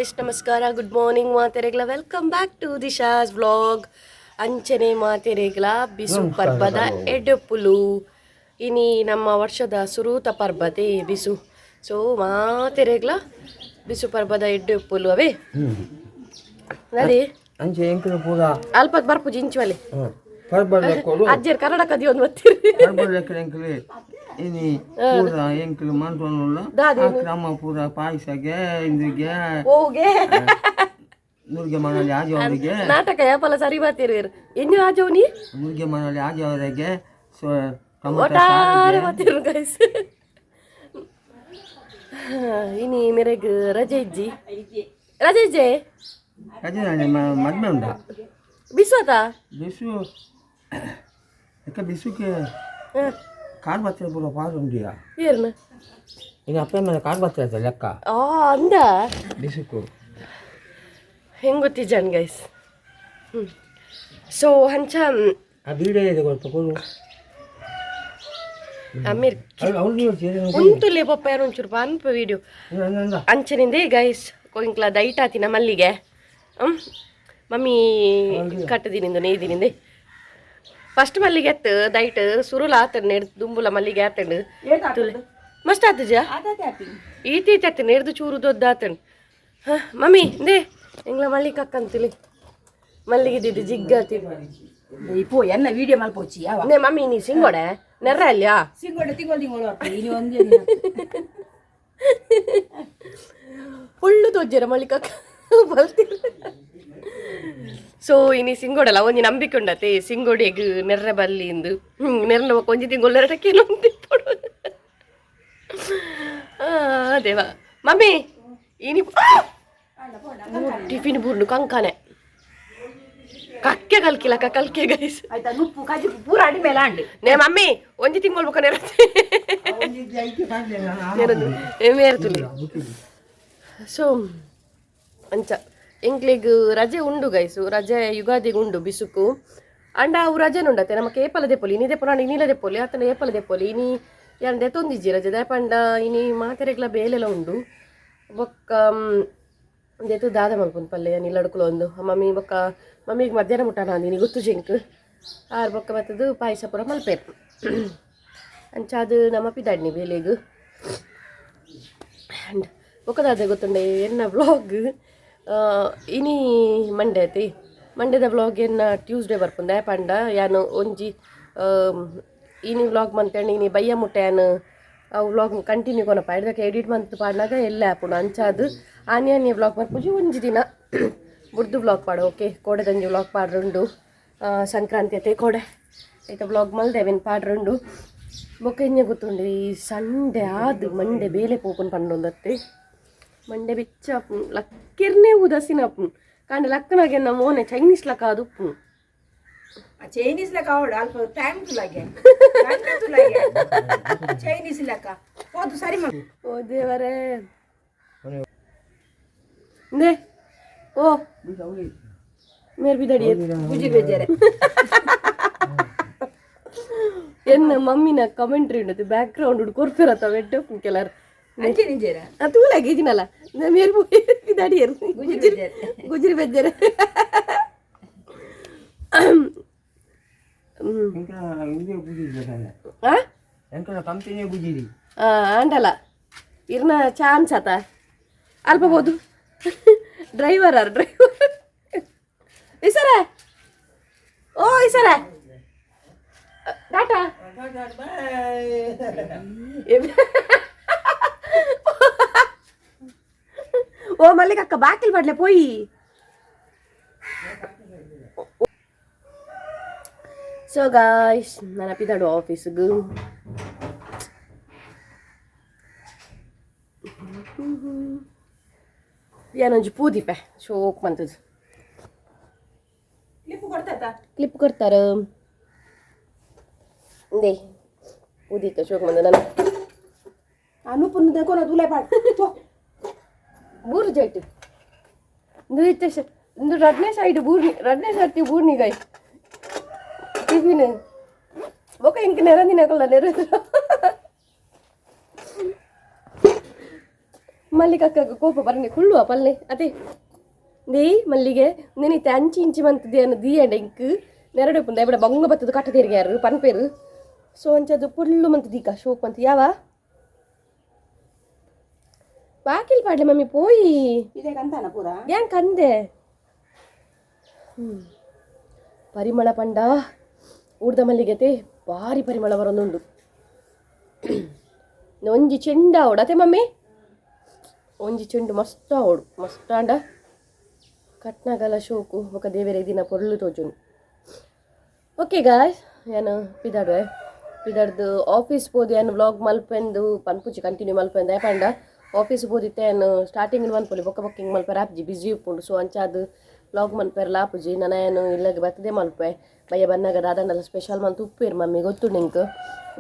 Guys, ನಮಸ್ಕಾರ, good morning ಮಾತೆರೆಗ್ಲ. Welcome back to Disha's vlog. ಅಂಚನೆ ಮಾತೆರೆಗ್ಲ ಬಿಸು ಪರ್ಬದ ಎಡ್ಡೆಪ್ಪುಲು. ಇನಿ ನಮ್ಮ ವರ್ಷದ ಸುರೂತ ಪರ್ಬತೆ ಬಿಸು. ಸೊ ಮಾತೆರೆಗ್ಲ ಬಿಸು ಪರ್ಬದ ಎಡ್ಡೆಪ್ಪುಲು ಅವೇ ಅದೇ. ಅಂಚೆ ಎಂಕಲು ಪೂರ. ಅಲ್ಪ ಬರ್ಪುಜಿ ಇಂಚುವಲೆ. ಪರ್ಬ ಲೆಕ್ಕೊಡು. ಅಜ್ಜರ್ ಕನ್ನಡ ಕದಿ ಒಂದು ಬತ್ತೀರಿ. ಪರ್ಬ ಲೆಕ್ಕ ಎಂಕಲು ಇನಿ ಪೂರ ಎಂಕಲು ಮಂತೊಂದುಲ್ಲ. ದಾದೆ? ಕ್ರಮ ಪೂರ ಪಾಯಸಗೆ ಇಂದ್ರಿಗೆ. ಓಗೆ. ನುರ್ಗೆ ಮನಲಿ ಆಜಿ ಅವರಿಗೆ. ನಾಟಕ ಯಾಪಲ ಸರಿ ಬಾತೀರಿ ಇನ್ನು ಆಜೋನಿ. ನುರ್ಗೆ ಮನಲಿ ಆಜಿ ಅವರಿಗೆ ಸೊ ಟೊಮೊಟೊ. ಒಟ್ಟಾರೆ ಬಾತಿರು ಗೈಸ್. ಇನಿ ಮೇರೆಗ್ ರಜೆ ಇಜ್ಜಿ, ರಜೆ ಇಜ್ಜೆ. ರಜೆ ಮದ್ಮೆ ಉಂಟಾ? ಬಿಸ್ವಾತ. ಬಿಸು ಎಕ್ಕ ಬಿಸುಕ್ಕೆ ಕಾರ್ ಬತ್ತಿರ ಪೂರ ಪಾಸ್ ಉಂಡಿಯಾ. ಏರ್ನ? ಇನ್ನು ಅಪ್ಪ ಮೇಲೆ ಕಾರ್ ಬತ್ತಿರ ಲೆಕ್ಕ. ಆ ಅಂದ. ಬಿಸುಕು. ಹೆಂಗ್ ಗೊತ್ತಿಜಾನ್ ಗೈಸ್. ಸೊ ಹಂಚ. ಆ ಬೀಡೆ ಇದೆ ಗೊತ್ತ ಕೊಡು. ಅಮೀರ್. ಅವ್ರು. ಉಂತುಲೆ ಪಪ್ಪ ಯಾರು ಒಂಚೂರು ಅನ್ಪ ವಿಡಿಯೋ ಅಂಚನಿಂದೆ ಗೈಸ್. ಕೊಯಿಂಕ್ಲ ದೈಟ್ ಆತಿನ ಮಲ್ಲಿಗೆ ಮಮ್ಮಿ ಕಟ್ಟದಿನಿಂದು ನೇಯ್ದಿನಿಂದೆ. ಫಸ್ಟ್ ಮಲ್ಲಿಗೆ ಅತ್ತು ದೈಟ್ ಸುರುಲ ಆತಂಡು ನೆಡ್ ದುಂಬುಲ ಮಲ್ಲಿಗೆ ಆತಂಡು ತುಲೆ ಮಸ್ತ್ ಆತಜ. ಈತ ಅತ್ತ ನೆಡ್ದು ಚೂರು ದೊಡ್ಡ ಆತಂಡು. ಹ ಮಮ್ಮಿ ಇಂದೇ ಎಂಗ್ಲ ಮಲ್ಲಿಗೆ ಅಕ್ಕಂತುಲಿ ಮಲ್ಲಿಗೆ ಇದ್ದಿದ್ದು ಜಿಗ್ಗಾತಿ. ಇಪ್ಪೋ ಎನ್ನ ವಿಡಿಯೋ ಮಲ್ಪೋಚಿ ಯಾವ. ನೇ ಮಮ್ಮಿ, ನೀ ಸಿಂಗೋಡೆ ನೆರ್ರ ಅಲ್ಲಿಯಾ? ಸಿಂಗೋಡೆ ತಿಂಗಳು ತಿಂಗಳು ಬರ್ತಾರೆ ಇನಿ ಒಂದೇ ದಿನ. ಫುಲ್ಲು ತೋಜ್ಜರ ಮಲ್ಲಿಕಕ್ಕ ಬಲ್ತಿರ. ಸೊ ಇನಿ ಸಿಂಗೋಡಲ್ಲ ಒಂಜಿ ನಂಬಿಕೆ ಉಂಡತೆ ಸಿಂಗೋಡಿಗ್ ನೆರ್ರೆ ಬಲ್ಲಿ ಇಂದು. ನೆರ್ನ ಬೊಕ್ಕ ಒಂಜಿ ತಿಂಗಳು ನೆರಟಕ್ಕೆ ತಿಪ್ಪೊಡು ದೇವ. ಮಮ್ಮಿ ಇನಿ ಟಿಫಿನ್ ಬೂರ್ನು ಕಂಕನೆ ಕಕ್ಕೆ ಕಲ್ಕಿಲಕ್ಕ ಕಲ್ಕೆ ಗೈಸ್. ಆಯ್ತಾ, ನುಪ್ಪು ಕಜಿಪು ಪೂರ ಅಡಿ ಮೇಲೆ ಅಂಡು. ನೇ ಮಮ್ಮಿ, ಒಂಜಿ ತಿಂಗಳು ಬೊಕ್ಕ ನೆರತೆ ಮೇರ್ತುಲಿ. ಸೊ ಅಂಚ ಎಂಕ್ಲೆಗ್ ರಜೆ ಉಂಡು ಗೈಸು. ರಜೆ ಯುಗಾದಿಗೆ ಉಂಡು ಬಿಸುಕು ಅಂಡ. ಅವು ರಜೆನ ಉಂಡತೆ ನಮಕ್ ಏಪಲ ದೆಪೊಲಿ ಇನಿ ದೆಪೊಲಿ ಇನಿಲ ದೆಪೊಲಿ ಆತನ ಏಪಲ ದೆಪೊಲಿ. ಇನಿ ಯಾನ್ ದೆತೊಂದಿಜ್ಜಿ ರಜೆ ದಾಯೆ ಇನಿ ಮಾತೆರೆಗ್ಲ ಬೇಲೆಲ ಉಂಡು. ಬೊಕ್ಕ ದೆತು ದಾದ ಮಲ್ಪುಂದು ಪಲ್ಲೆ ನಿಲ್ಲಡ್ಕುಲು ಒಂದು ಮಮ್ಮಿ ಬೊಕ್ಕ ಮಮ್ಮಿಗೆ ಮಧ್ಯಾಹ್ನ ಮುಟ್ಟ ಇನಿ ಗೊತ್ತು ಜಿಂಕ್ ಆರು ಬೊಕ್ಕ ಬತ್ತದು ಪಾಯಸ ಪೂರ ಮಲ್ಪೇರು. ಅಂಚ ಅದು ನಮ್ಮ ಪಿದಾಡ್ನಿ ಬೇಲೆಗ್. ಆ್ಯಂಡ್ ಬೊಕ್ಕದಾದ ಗೊತ್ತುಂಡೆ ಎನ್ನ ವ್ಲಾಗ್ ಇನಿ ಮಂಡೆ ಐತಿ. ಮಂಡೆದ ವ್ಲಾಗ್ ಎನ್ನ ಟ್ಯೂಸ್ಡೇ ಬರ್ಪುಂಡೆ ಪಂಡ ಯಾನು ಒಂಜಿ ಇನಿ ವ್ಲಾಗ್ ಮಂತೇಳಿ ಇನಿ ಬಯ್ಯ ಮುಟ್ಟೆ ಯಾನು ಅವು ವ್ಲಾಗ್ ಕಂಟಿನ್ಯೂ ಕೊನಪ ಎಡ್ದಕ್ಕೆ ಎಡಿಟ್ ಮಂತ್ ಪಾಡ್ನಾಗ ಎಲ್ಲ ಆಪುಂಡು. ಅಂಚಾದ್ ಆನಿ ಆನಿ ವ್ಲಾಗ್ ಬರ್ಪುಜಿ, ಒಂಜಿ ದಿನ ಬುಡ್ದು ವ್ಲಾಗ್ ಪಾಡು. ಓಕೆ, ಕೋಡೆದಂಜಿ ವ್ಲಾಗ್ ಪಾಡ್ರುಂಡು. ಸಂಕ್ರಾಂತಿ ಅತೆ ಕೋಡೆ ಐತ ವ್ಲಾಗ್ ಮಲ್ದೆ ಅವೇನು ಪಾಡ್ರುಂಡು. ಬೊಕ್ಕ ಎಂಜ ಗೊತ್ತುಂಡು ಈ ಸಂಡೆ ಆದ್ ಮಂಡೆ ಬೇಲೆ ಪೋಪುನ್ ಪಂಡೊಂದತ್ತೆ. ಮಂಡೆ ಬೆಚ್ಚ ಆಪುಂಡು, ಲಕ್ಕಿರ್ನೇ ಉದಾಸೀನ ಆಪುಂಡು. ಕಾಂಡೆ ಲಕ್ಕನಾಗೆ ನಮ್ಮ ಮೋನೆ ಚೈನೀಸ್ ಲಕ್ಕ ಅದು ಉಪ್ಪುಂಡು. ಚೈನೀಸ್ ಲೆಕ್ಕ ಅವಳು ಅಲ್ಪ ಟೈಮ್ ತುಲಾಗೆ ಗಂಟೆ ತುಲಾಗೆ ಚೈನೀಸ್ ಲೆಕ್ಕ ಹೋದು ಸರಿ ಮಾ. ಓ ದೇವರೇ ನೇ ಓ ಮೇರ್ ಬಿದಡಿ. ಪೂಜೆ ಬೇಜಾರೆ. ಎನ್ನ ಮಮ್ಮಿನ ಕಮೆಂಟ್ರಿ ಉಂಡದು ಬ್ಯಾಕ್ ಗ್ರೌಂಡ್ ಕೊರ್ಪಿರತ್ತ ವೆಡ್ಡ ಕೆಲರ್. ಅಂಚೆ ನಿಜೇರ. ತೂಲಾಗ ಇದಿನಲ್ಲ ಮೇರ್ ಬಿದಡಿಯರು ಗುಜಿರಿ ಬೆಜ್ಜರೆ. ಆ. ಎಂಕಲ ಕಂಪನಿ ಬುಜಿರಿ. ಆಂಡಲ ಇರ್ನ ಚಾನ್ಸ್ ಆತ ಅಲ್ಪ ಬೋದು driver R driver ಇಸರ ಓ ಇಸರ ಟಾಟಾ. ಓ ಮಲ್ಲಿಕಕ್ಕ ಬಾಕಿಲ್ ಬಾಡ್ಲೆ ಪೋಯಿ. ಸೊ ಗಾಯ್ಸ್, ನಾನು ಪಿದಾಡು ಆಫೀಸ್ಗೆ. ಯಾನೊಂಜಿ ಪೂದಿಪೆ ಶೋಕ್ ಮಂತದ್ದು. ಕ್ಲಿಪ್ ಕೊಡ್ತಾ. ಕ್ಲಿಪ್ ಕೊಡ್ತಾರ ಇಂದೇ ಪೂದೀಕ ಶೋಕ್ ಮಂದ ನಾನು. ಆ ನುಪ್ಪು ಕೊನ ತುಲೆ ಪಾಡ್. ಬೂರು ಜೈಟ್ ಇಂದು ಇತ್ತೆ ಇಂದು ರಡ್ನೇ ಸೈಡ್ ಬೂರ್ನಿ ರಡ್ನೇ ಸರ್ತಿ ಬೂರ್ನಿ ಗಾಯ್ಸ್. ಟಿಫಿನ್ ಬೊಕ ಇಂಕ್ ನೆರಂದಿನ ಕೊಲ್ಲ ನೆರ. ಮಲ್ಲಿಗೆ ಕೋಪ ಬರನೆ ಕುಳ್ಳುವ ಪಲ್ಲೆ ಅದೇ ನೇ ಮಲ್ಲಿಗೆ ನೆನಿತೆ ಅಂಚಿ ಇಂಚಿ ಮಂತದೇನು ದೀಯಂಡ ಇಂಕ್ ನೆರಡು ಪುಂದ ಇಬಡ ಬಂಗ ಬತ್ತದು ಕಟ್ಟದೇರಿಗೆ ಯಾರು ಪನ್ಪೇರು ಸೊ ಅಂಚದು ಪುಲ್ಲು ಮಂತ್ ದೀಕ ಶೋಕ್ ಮಂತ್ ಯಾವ ಬಾಕಿಲ್ ಪಾಡ್ಲೆ ಮಮ್ಮಿ ಪೋಯಿ ಇದೆ ಕಂತಾನ ಪೂರ ಏನ್ ಕಂದೆ ಪರಿಮಳ ಪಂಡ ಊರ್ದ ಮಲ್ಲಿಗೆತೆ ಭಾರಿ ಪರಿಮಳ ಬರೋದುಂಡು. ಒಂಜಿ ಚೆಂಡ ಅವಡು ಅತೆ ಮಮ್ಮಿ ಒಂಜಿ ಚೆಂಡು ಮಸ್ತ್ ಅವಡು ಮಸ್ತ್ ಆಂಡ ಕಟ್ನಾಗಲ ಶೋಕು ಬೊಕ ದೇವೆರೆ ದಿನ ಪೊರ್ಲು ತೋಜುನು. ಓಕೆ ಗಾಯ್ಸ್ ಯಾನು ಪಿದಾಡುವೆ ಪಿದಾಡ್ದು ಆಫೀಸ್ ಪೋದು ಯಾನು ವ್ಲಾಗ್ ಮಲ್ಪೆಂದು ಪನ್ಪುಜಿ ಕಂಟಿನ್ಯೂ ಮಲ್ಪೆಂದು ಪಂಡ ಆಫೀಸ್ ಪೋದಿತ್ತೆ ಯಾನು ಸ್ಟಾರ್ಟಿಂಗ್ ಮನ್ಪೊಲಿ ಬೊಕ್ಕ ಬೊಕ್ಕ ಹಿಂಗೆ ಮಲ್ಪೆರ ಆಪುಜಿ ಬಿಸಿ ಉಪ್ಪುಂಡು. ಸೊ ಅಂಚಾದ್ ವ್ಲಾಗ್ ಮನ್ಪೆರಲ ಆಪುಜಿ ನನ ಏನು ಇಲ್ಲಗ್ ಬರ್ತದೆ ಮಲ್ಪೆ ಬಯ್ಯ ಬನ್ನಾಗ ದಾದಾಂಡಲ ಸ್ಪೆಷಲ್ ಮಂತ್ ಉಪ್ಪೇರು ಮಮ್ಮಿ ಗೊತ್ತು ನಿಂಕ್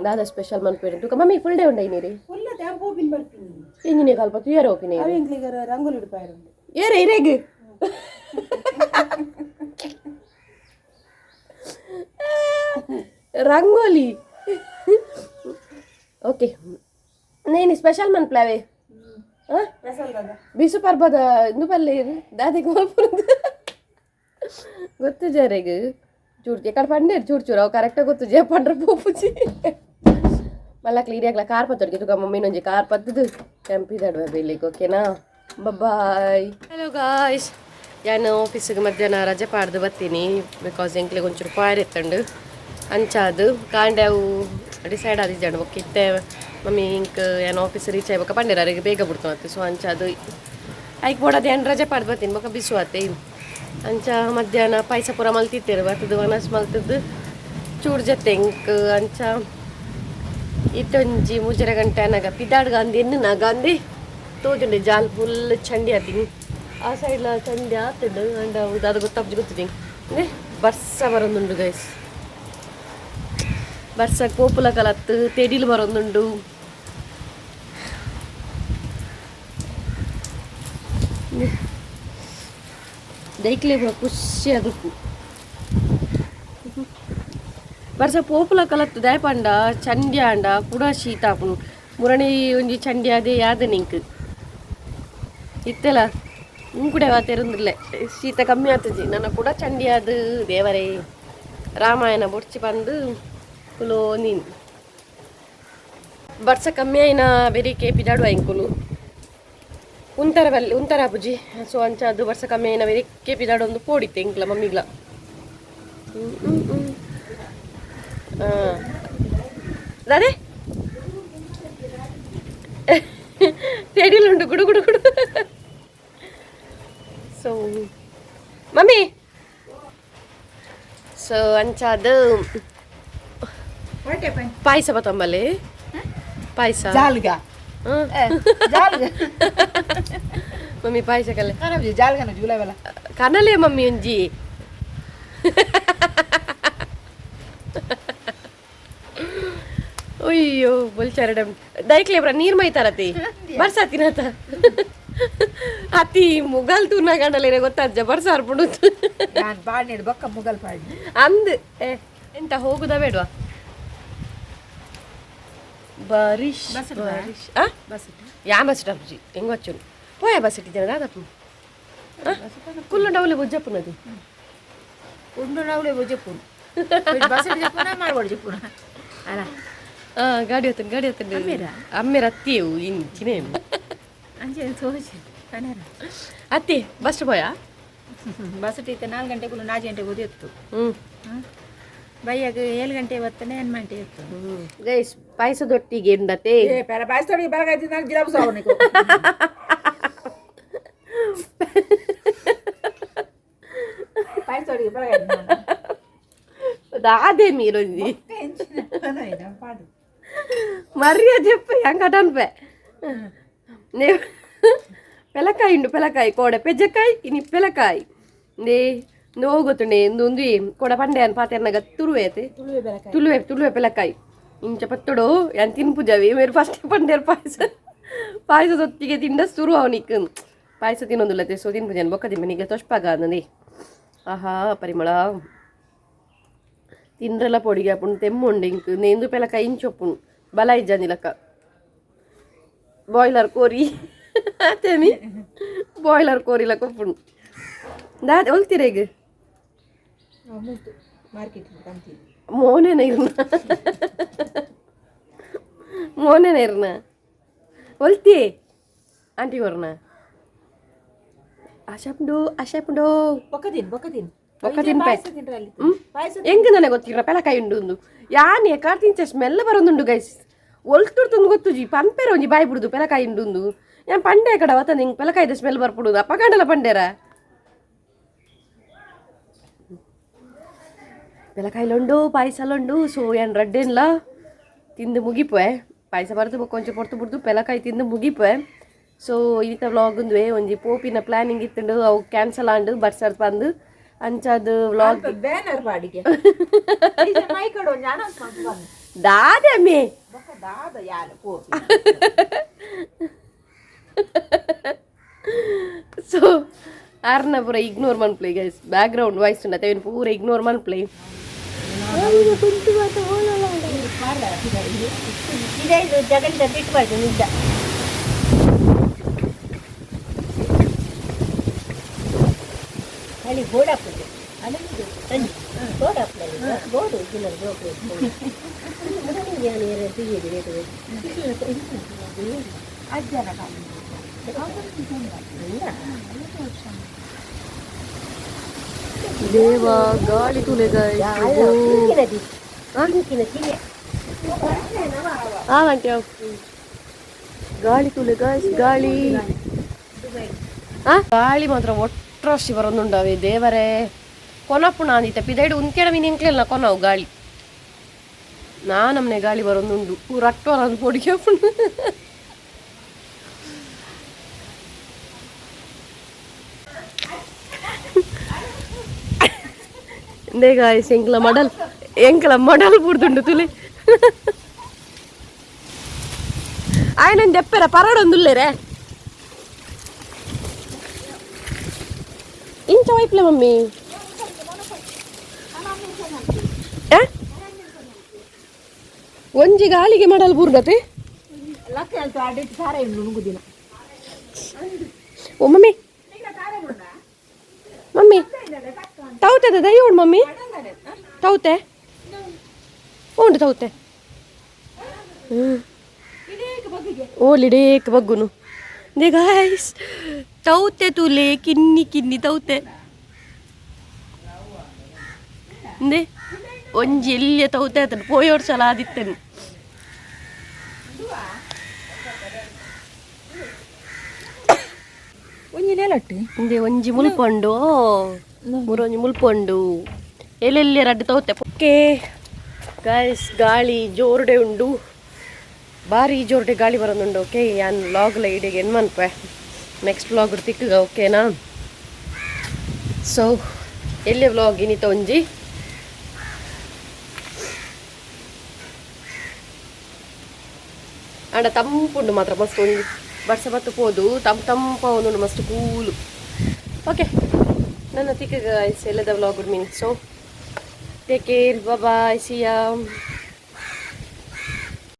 ದಾದಾ ಸ್ಪೆಷಲ್ ಮನ್ಪೇರು ತುಕ mummy full day ಉಂಡ ನೀರಿ ಫುಲ್ ಟ್ಯಾಂಪೋ ಬಿನ್ ಬರ್ತೀನಿ. ಎಂಜಿನೇ ಕಲ್ಪ ತುಯರ್ ಹೋಪಿನಿ. ಅವು ಎಂಕ್ಲಿಗರ ರಂಗೋಲಿ ಉಡುಪಾಯರು. ಏರೆ ಇರೇಗ್ ರಂಗೋಲಿ. ಓಕೆ ನೇನಿ ಸ್ಪೆಷಲ್ ಮನ್ಪ್ಲಾವೆ ಹಾಂ ಸ್ಪೆಷಲ್ ದಾದಾ ಬಿಸು ಪರ್ಬದ ಇಂದು ಪಲ್ಲೆ ದಾದಿಗೆ ಮಲ್ಪುನದು ಗೊತ್ತು ಜರೆಗ್ ಚೂರು ಎಕಡೆ ಪಂಡೇರು ಚೂರು ಚೂರು ಅವು ಕರೆಕ್ಟಾಗಿ ಗೊತ್ತು ಜೆ ಪಂಡ್ರೆ ಪೋಪುಜಿ ಮಲ್ಲ ಕ್ಲೀನ್ ಆಗ್ಲ ಕಾರ್ ಪತ್ತೊಡ್ಗೆ ತುಕ ಮಮ್ಮಿನೊಂಜಿ ಕಾರ್ ಪತ್ತದು ಕೆಂಪಿದಾಡುವ ಬೇಲಿಗೆ. ಓಕೆನಾ bye. Hello guys ಯಾನು ಆಫೀಸಿಗೆ ಮಧ್ಯಾಹ್ನ ರಜೆ ಪಾಡ್ದು ಬರ್ತೀನಿ because ಎಂಕ್ಲೆಗ್ ಒಂಚೂರು ಪಾಯರ್ ಎತ್ತಂಡು ಅಂಚಾದು ಕಾಂಡೆ ಅವು ಡಿಸೈಡ್ ಆದಿಜ್ಜಂಡು ಬೊಕ್ಕ ಇತ್ತೆ ಮಮ್ಮಿ ಇಂಕ್ ಏನು ಆಫೀಸ್ ರೀಚ್ ಆಯ್ಬೊಕ್ಕ ಪಂಡೇರು ಅರೆಗೆ ಬೇಗ ಬಿಡ್ತು ಮತ್ತೆ. ಸೊ ಅಂಚಾದು ಐಕ್ ಬೋಡದು ಏನು ರಜೆ ಪಾಡ್ದು ಬರ್ತೀನಿ ಬೊಕ್ಕ ಬಿಸು ಆತೆ ಅಂಚ ಮಧ್ಯಾಹ್ನ ಪಾಯಸ ಪೂರ ಮಲ್ತಿತ್ತೇರು ಬರ್ತದು ವನಸ್ ಮಲ್ತದ್ದು ಚೂರು ಜೊತೆ ಇಂಕ್ ಅಂಚ ಇತ್ತೊಂಜಿ ಮೂಜರೆ ಗಂಟೆ ಅನಗ ಪಿದಾಡ್ ಗಾಂಧಿ ಎನ್ನು ನಾ ಗಾಂಧಿ ತೋಜುಂಡೆ ಜಾಲ್ ಫುಲ್ ಚಂಡಿ ಆತೀನಿ ಆ ಸೈಡ್ಲ ಚಂಡಿ ಆತುಂಡು ಅಂಡ ಅದು ಗೊತ್ತಾಪ್ಜಿ ಗೊತ್ತಿದ್ದೀನಿ ಅಂದ್ರೆ ಬರ್ಸ ಬರೊಂದುಂಡು ಗೈಸ್ ಬರ್ಸ ಕೋಪುಲ ಕಲತ್ತು ತೆಡಿಲು ಬರೊಂದುಂಡು. ದೈಕ್ಲೆ ಪೂರ ಖುಷಿ ಆದುಪ್ಪು ಬರ್ಸ ಪೋಪುಲ ಕಲತ್ತು ದಾಯಪಂಡ ಚಂಡಿ ಆಂಡ ಕುಡ ಶೀತ ಆಪುಂಡು ಮುರಣಿ ಒಂಜಿ ಚಂಡಿ ಅದೇ ಯಾದ ನಿಂಕ್ ಇತ್ತೆಲ ಇಂಕುಡೆ ವಾತೆರುಂದಿಲ್ಲ ಶೀತ ಕಮ್ಮಿ ಆತಜಿ ನನ್ನ ಕೂಡ ಚಂಡಿ ಅದು ದೇವರೇ ರಾಮಾಯಣ ಬೊಡ್ಚಿ ಬಂದು ಕುಲೋ ನೀನು ಬರ್ಸ ಕಮ್ಮಿ ಆಯ್ನ ಬೆರಿಕೆ ಪಿದಾಡುವ ಇಂಕುಲು ಉಂತರ ಬಲ್ಲಿ ಉಂತರ ಪುಜಿ. ಸೊ ಅಂಚ ಅದು ಬರ್ಸ ಕಮ್ಮಿ ಆಯ್ನ ಬೆರಿಕೆ ಪಿದಾಡೊಂದು ಪೋಡಿತ್ತೆ ಇಂಕ್ಲ ಮಮ್ಮಿಗ್ಲ. ದಾದೆ ತೆಡಿಲುಂಡು ಗುಡು ಗುಡು ಗುಡು. So mummy so ಅಂಚಾದ ಪಾಯಸ ಬತ್ತಂಬಲ್ಲಿ ಪಾಯಸ ಜಾಲ್ಗ ಜಾಲ್ಗ ಮಮ್ಮಿ ಪಾಯಸ ಕಲೆ ಕಾಣಬಿ ಜಾಲ್ಗನ ಜೂಲವೆಲ್ಲ ಕನಲೆ ಮಮ್ಮಿ ಒಂಜಿ ಅಯ್ಯೋ ಬೊಲ್ಚಾರಡ ದೈಕ್ಲೆ ಬ್ರ ನೀರ್ ಮೈತಾರತಿ ಬರ್ಸಾತಿನತ ಅತಿ ಮುಗಲ್ ತೂನ ಗಂಡಲೇನೆ ಗೊತ್ತಾಜ್ಜ ಬರ್ಸ ಅರ್ಪುಂಡು. ನಾನು ಪಾಡಿನೇಡು ಬೊಕ್ಕ ಮುಗಲ್ ಪಾಡಿ ಅಂದ್ ಏ ಎಂತ ಹೋಗುದ ಬೇಡವಾ ಬಾರಿಶ್ ಬಾರಿಶ್ ಆ ಬಸ್ ಯಾ ಬಸ್ ಅಪ್ಜಿ ಹೆಂಗ್ వచ్చును పోయా బస్ ఇటు దాదాపు ಕುಲ್ಲುಂಡವಲೆ ಬೊಜ್ಜಪ್ಪನದು ಉಂಡು ನಾವುಲೆ ಬೊಜ್ಜಪ್ಪುನು ಬಸ್ చెప్పుನ మార్వాడు చెప్పున ಅಲ್ಲ. ಗಾಡಿ ಹೊತ್ತನು ಗಾಡಿ ಹೊತ್ತನು ಅಮ್ಮೇರ ಅತ್ತಿಯವು ಇಂಚಿನೇ ಅಂಚೆ ತೋಚಿ ಕನೇರ ಅತ್ತಿ ಬಸ್ ಪೋಯಾ ಬಸ್ ಇತ್ತೆ 4 ಗಂಟೆಗೂ 4 ಗಂಟೆಗೆ ಓದಿತ್ತು. ಹ್ಞೂ ಬೈಯಾಗ 7 ಗಂಟೆ ಬತ್ತನೆ 8 ಗಂಟೆ ಇತ್ತು. ಗೈಸ್ ಪಾಯಸದೊಟ್ಟಿಗೆ ಉಂಡತೆ ಪಾಯಸದೊಟ್ಟಿಗೆ ಬೆಳಗಾಯ್ತು ನಾನು ಜಿಲಾಬು ಸಾವು నీకు. ಪಾಯಸದೊಟ್ಟಿಗೆ ಬೆಳಗಾಯ್ತು ಅದೇ ಮೀರೊಂಜಿ ಮರ್ಯಾದೆ ಹೆಂಗ ಅನ್ಪೆ ನೇ ಪೆಲಕಾಯಿ ಉಂಡು ಪೆಲಕಾಯಿ ಕೋಡೆ ಪೆಜ್ಜಕಾಯಿ ಇನಿ ಪೆಲಕಾಯಿ ನೇ ನೋಗೊತ್ತುಂಡೆ ಇಂದು ಕೋಡ ಪಂಡೆ ಅನ್ ಪಾತೆರ್ನಗ ತುರುವೆ ಐತೆ ತುಳುವೆ ತುಳುವೆ ಪೆಲಕಾಯಿ ಇಂಚ ಪತ್ತೊಡು ಯಾನ್ ತಿನ್ಪುಜಾವಿ ಮೇರು ಫಸ್ಟ್ ಪಂಡೇರು ಪಾಯಸ ಪಾಯಸದೊತ್ತಿಗೆ ತಿಂಡ ಸುರು ಅವನಿಕ್ ಪಾಯಸ ತಿನ್ನೊಂದುಲ್ಲತೆ. ಸೊ ತಿನ್ಪುಜಾನ್ ಬೊಕ್ಕ ತಿಂಬೆ ನಿಗ್ಲೆ ತೊಷ್ಪಾಗ ಅಂದಂದಿ. ಆಹಾ ಪರಿಮಳ ತಿಂಡ್ರೆಲ್ಲ ಪೊಡಿಗೆ ಅಪ್ಪುಂಡು ತೆಮ್ಮುಂಡು ಇಂಕ್ ನೇಂದು ಪೆಲಕಾಯಿ ಇಂಚೊಪ್ಪುಂಡು ಬಲ ಇಜ್ಜಂದಿಲಕ್ಕ ಬಾಯ್ಲರ್ ಕೋರಿ. ಅತ್ತೇಮಿ ಬಾಯ್ಲರ್ ಕೋರಿಲ ಕೊಪ್ಪುಂಡು ದಾದ ಒಲ್ತಿರೇಗ್ ಮಾರ್ಕೆಟ್ ಕಂತೀನಿ ಮೋನೆನ ಇರ್ನ ಮೋನೆನ ಇರ್ನ ಒಲ್ತಿ ಆಂಟಿ ಕೊರ್ನ ಆಶಾಪುಂಡು ಆಶಾಪುಂಡು ಬೊಕ್ಕ ತಿನ್ ಬೊಕ್ಕ ತಿನ್ ಬೊಕ್ಕ ತಿನ್ಪೆ. ಪಾಯಸ ತಿನ್ರೆ ಅಲ್ಲಿ ಪಾಯಸ ಎಂಗ್ ನನಗೆ ಗೊತ್ತಿರ ಪೆಲಕಾಯಿ ಉಂಡು ಒಂದು ಯಾನೆ ಕಾರ್ತಿಂಚ ಸ್ಮೆಲ್ ಬರೊಂದುಂಡು ಗೈಸ್ ಒಲ್ತುರ್ತಂದು ಗೊತ್ತುಜಿ ಪನ್ಪೆರ ಒಂಜಿ ಬಾಯಿ ಬಿಡುದು ಪೆಲಕಾಯಿ ಉಂಡು ಯಾನ್ ಪಂಡೆ ಕಡ ವತ ನಿಂಗೆ ಪೆಲಕಾಯ್ದ ಸ್ಮೆಲ್ ಬರ್ಪುಡುದು ಅಪ್ಪ ಕಂಡಲ ಪಂಡೇರ ಪೆಲಕಾಯಿಲುಂಡು ಪಾಯಸಲುಂಡು ಸೊ ಏನ್ ರಡ್ಡೇನ್ಲ ತಿಂದು ಮುಗಿಪೆ ಪಾಯಸ ಬರೆದು ಕೊಂಚ ಪೊರ್ತು ಬಿಡ್ದು ಪೆಲಕಾಯಿ ತಿಂದು ಮುಗಿಪೆ. ಸೊ ಈತ ವ್ಲಾಗ್ ಉಂದುವೆ ಒಂಜಿ ಪೋಪಿನ ಪ್ಲಾನಿಂಗ್ ಇತ್ತುಂಡು ಅವು ಕ್ಯಾನ್ಸಲ್ ಆಂಡು ಬರ್ಸರ್ ಪಂದು ಅಂಚಾದ ವ್ಲಾಗ್ ಬ್ಯಾನರ್ ಬಾಡಿಗೆ ಮೈ ಕಡೆ ಒಂಜಿ ಅನೌನ್ಸ್ ಮಾಡ್ತು ಬಂದು ದಾದೆ ಅಮ್ಮೆ ಬೊಕ್ಕ ದಾದ ಯಾರು ಪೋಪಿ ಸೊ ಆರ್ನ ಪೂರ ಇಗ್ನೋರ್ ಮನ್ಪ್ಲೆ guys background voice ಉಂಡು ಅವೇನು ಪೂರ ಇಗ್ನೋರ್ ಮನ್ಪ್ಲೆ. ದೇವ ಗಾಳಿ ತುಲೆ ಗೈಸ್. ಆಂಟಿ ಗಾಳಿ ತುಲೆ ಗೈಸ್ ಗಾಳಿ. ಗಾಳಿ ಮಾತ್ರ ಒಟ್ರಾಶಿ ಬರೋದುಂಡವೆ ದೇವರೇ. ಕೊನಪ್ಪು ಅಂದಿತ್ತ ಪಿದೈಡು ಉಂತ್ಯಡ ಮೀನು ಎಂಕ್ಲೆಲ್ಲ ಕೊನವು ಗಾಳಿ ನಾ ನಮ್ಮನೆ ಗಾಳಿ ಬರೋದುಂಡು ಪೂರ ಅಟ್ಟೋರ ಪೊಡಿಗೆ. ಇಂದೇ ಗಾಯ್ಸ್ ಎಂಕ್ಲ ಮಡಲ್ ಎಂಕ್ಲ ಮಡಲ್ ಬುಡ್ದುಂಡು ತುಲೆ ಆಯ್ನ ದೆಪ್ಪೆರ ಪರಡೊಂದುಲ್ಲೇರೆ ಇಂಚ ವೈಪ್ಲೆ ಮಮ್ಮಿ. ಆ? ಒಂಜಿ ಗಾಳಿಗೆ ಮಡಲ್ ಬೂರ್ದತೆ. ಲಕ್ಕ ಹೇಳ್ತು ಅಡಿಟ್ ಸಾರ ಉಂಡು ನುಂಗುದಿನ. ಓ ಮಮ್ಮಿ ಮಮ್ಮಿ ತೌತದ ದಯ್ಯೋಡು ಮಮ್ಮಿ ತೌತೆ ಉಂಡು ತೌತೆ ಓಲಿಡೇಕ್ ಬಗ್ಗುನು they guys ತೌತೆ ತುಲೆ ಕಿನ್ನಿ ಕಿನ್ನಿ ತೌತೆ ಇಂದೆ ಒಂಜಿ ಎಲ್ಲಿಯ ತೌತೆ ಆತನು ಪೋಯೋಡ್ ಸಲ ಆದಿತ್ತನು. ಒಂಜಿ ನೆಲಟ್ಟು ಇಂದೆ ಒಂಜಿ ಮುಲ್ಪಂಡು ಮುರೊಂಜಿ ಮುಲ್ಪಂಡು ಎಲ್ಲೆಲ್ಲಿ ರಡ್ಡು ತೌತೆ. ಓಕೆ ಗಾಯ್ಸ್ ಗಾಳಿ ಜೋರುಡೆ ಉಂಡು ಭಾರಿ ಜೋರುಡೆ ಗಾಳಿ ಬರೋದುಂಡು. ಓಕೆ ಯಾನ್ ವ್ಲಾಗ್ಲ ಇಡೀ ಎನ್ ಮನ್ಪೆ ನೆಕ್ಸ್ಟ್ ವ್ಲಾಗ್ ತಿಕ್ಕಗ ಓಕೆನಾ. ಸೊ ಎಲ್ಲಿ ವ್ಲಾಗ್ ಇನಿತ ಒಂಜಿ ಆಂಡ ತಂಪುಂಡು ಮಾತ್ರ ಮಸ್ತ್ ಒಂಜಿ ಬರ್ಸ ಬತ್ತು ಪೋದು ತಂಪು ತಂಪ ಒಂದುಂಡು ಮಸ್ತ್ ಕೂಲು. ಓಕೆ ನನ್ನ ತಿಕ್ಕ ಗಾಯ್ಸ್ ಎಲ್ಲದ vlog mini. So take care, bye see ya.